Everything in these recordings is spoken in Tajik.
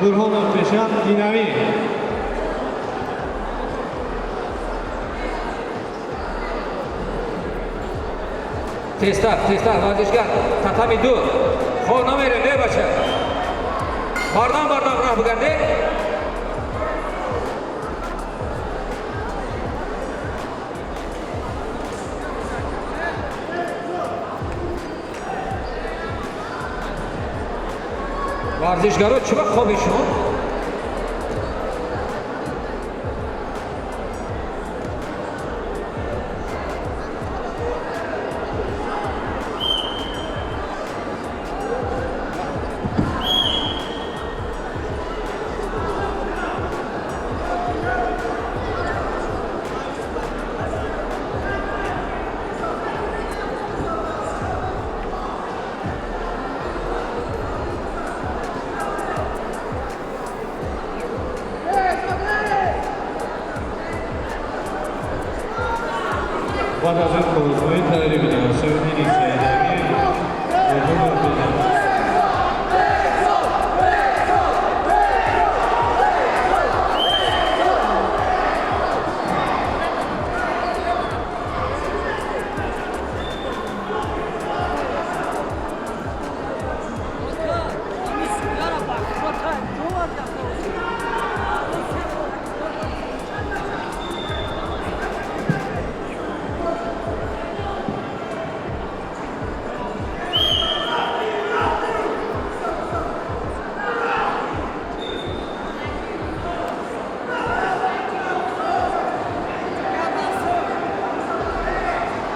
Бурҳонов мешаванд Динавӣ. Тезтар, тезтар, варзишгар, татами ду. Хо намерем, не бача. Бардам, бардам раҳ бигарде. Варзишгаро, чӣ вақт хоби шумо? Баъд аз ин қувватҳои тайёрӣ бидем Севдини Саидамир, Бурҳонов Беҷан.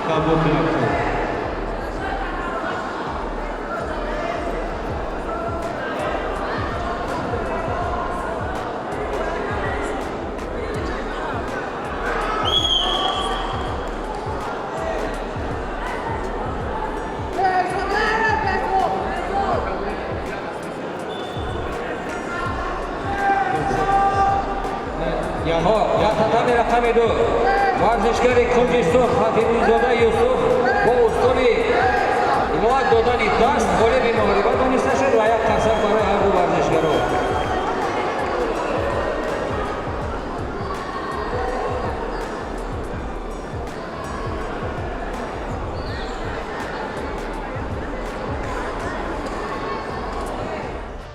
Кабоки Якуб. Хо, дар татами рақами ду варзишгари кунҷи сурх Фатҳиддинзода Юсуф бо усули ҳимоят додани даст ғолиби муҳориба дониста шуд ва як қарсак барои ҳар ду варзишгаро.